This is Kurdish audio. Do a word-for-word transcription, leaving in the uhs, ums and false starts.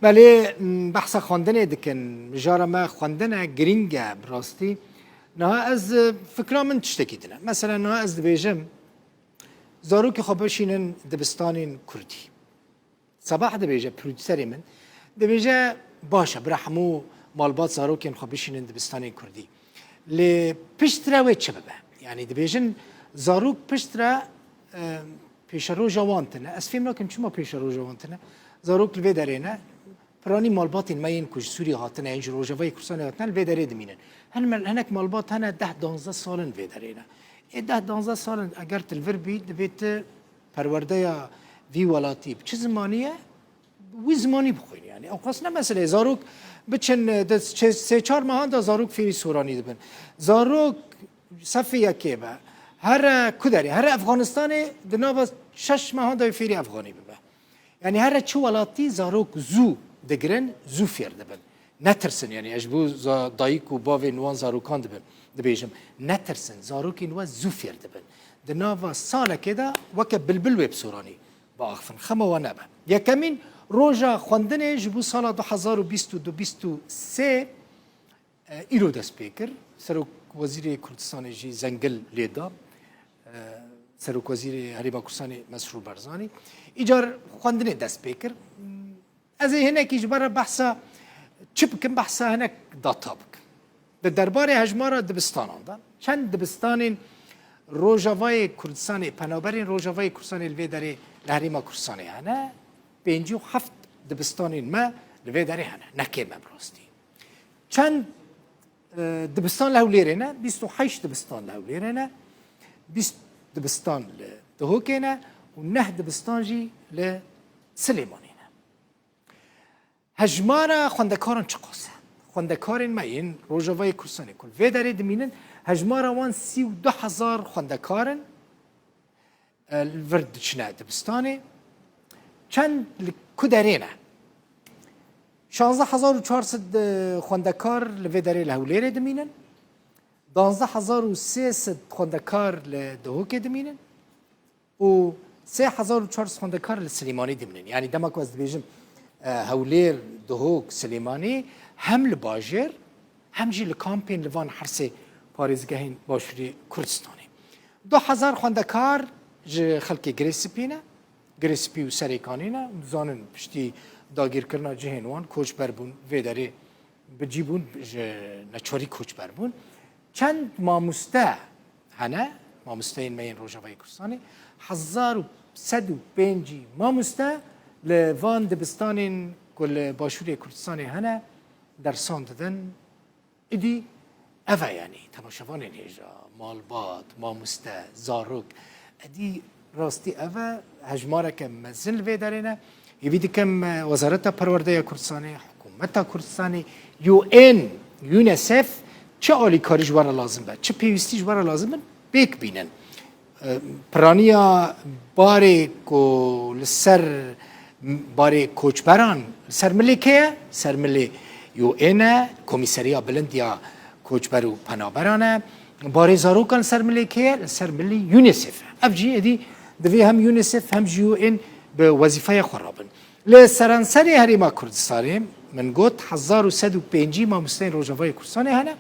Belê, m, behsa xwendinê dikin. Mijara me xwendine, girîng e bi rastî. Niha ez, e, fikra min tiştekî din e. Mesela niha ez dibêjim, zarokê xwe bişînin dibistanên kurdî. Sebah dibêje, prodûserê min, dibêje, baş e, bira hemû malbat zarokên xwe bişînin dibistanên kurdî. Lê piştre wê çi bibe? Yanî dibêjin, zarok piştre, e, pêşeroja wan tune. Ez fêm nakim çima pêşeroja wan tune. Zarok li vê derê ne. Piranî malbatên me yên ku ji Sûriyê hatine, yên ji Rojavayê Kurdistanê hatine, li vê derê dimînin. Hin-, hinek malbat hene deh danzdeh sal in vê derê ne. Ê deh danzdeh sal in eger tu li vir bî, divê tu perwerdeya vî welatî bi çi zimanî ye? Wî zimanî bixwînî. Yanî ewqas ne meseleyê. Zarok biçin, e, di çe-, sê çar mehan de zarok fêrî soranî dibin. Zarok sefê yekê be, here ku derê, here Efxanistanê, di nava şeş mehan de fêrî efxanî bibe. Yanî here çi welatî zarok zû digirin, zû fêr dibin. Netirsin, yanî ez ji bo za-, dayik û bavên wan zarokan dibim, dibêjim, netirsin, zarokên we zû fêr dibin. Di nava salekê de weke bilbil wê bi soranî biaxifin. Xema we nebe. Yekemîn roja xwendinê ji bo sala du hezar û bîst û du bîst û sê, e, îro dest pê kir. Serok Wezîrê Kurdistanê jî zengil lê da. E, Serok Wezîrê Herêma Kurdistanê Mesrûr Barzanî. Îcar xwendinê dest pê kir. Ez ê hinekî ji ber re behsa çi bikim, behsa hinek data bikim. Di derbarê hejmara dibistanan de, çend dibistanên Rojavayê Kurdistanê, penaberên Rojavayê Kurdistanê li vê derê li Herêma Kurdistanê hene, pêncî û heft dibistanên me li vê derê hene. Ne kêm e bi rastî. Çend, e, dibistan li Hewlêrê ne? Bîst û heşt dibistan li Hewlêrê ne, bîst dibistan li Dihokê ne û neh dibistan jî li Silêmanê ne. Hejmara xwendekaran çiqas e? Xwendekarên me yên Rojavayê Kurdistanê ku li vê derê dimînin, hejmara wan sî û du hezar xwendekar in, e, li vir diçine dibistanê. Çend li ku derê ne? Şazdeh hezar û çar sed, e, xwendekar li vê derê li Hewlêrê dimînin. Danzdeh hezar û sê sed xwendekar li Dihokê dimînin. û sê hezar û çar sed xwendekar li Silêmanî dimînin. Yanî dema ku ez dibêjim, e, Hewlêr, Dihok, Silêmanî hem li bajêr hem jî li kampên li van her sê parêzgehên Başûrê Kurdistanê. Du hezar xwendekar ji xelkê Girê Spî ne, Girê Spî û Serêkanî ne. Dizanin piştî dagîrkirina cihên wan koçber bûn, vê derê bi cî bûn, ji neçarî koçber bûn. Çend mamoste hene, mamosteyên me yên Rojavayê Kurdistanê, hezar û sed û pêncî mamoste li van dibistanên ku li Başûrê Kurdistanê hene, dersan didin. Îdî ev e, yanî temaşevanên hêja, malbat, mamoste, zarok. Îdî rastî ev e, hejmareke mezin li vê derê ne. Hêvî dikim, e, Wezareta Perwerdeya Kurdistanê, Hikûmeta Kurdistanê, U N, UNICEF çi alîkarî ji we re lazim be, çi pêwîstî ji we re lazim bin, pêk bînin. E, piraniya barê ku li ser, barê koçberan li ser milê kê ye? Ser milê U N e, Komîseriya Bilind ya Koçber û Penaberan e. Barê zarokan li ser milê kê ye? Li ser milê UNICEF e. Ev jî êdî divê hem UNICEF hem jî U N bi wezîfeya xwe rabin. Li seranserê Herêma Kurdistanê, min got, hezar û sed û pêncî mamosteyên Rojavayê Kurdistanê hene.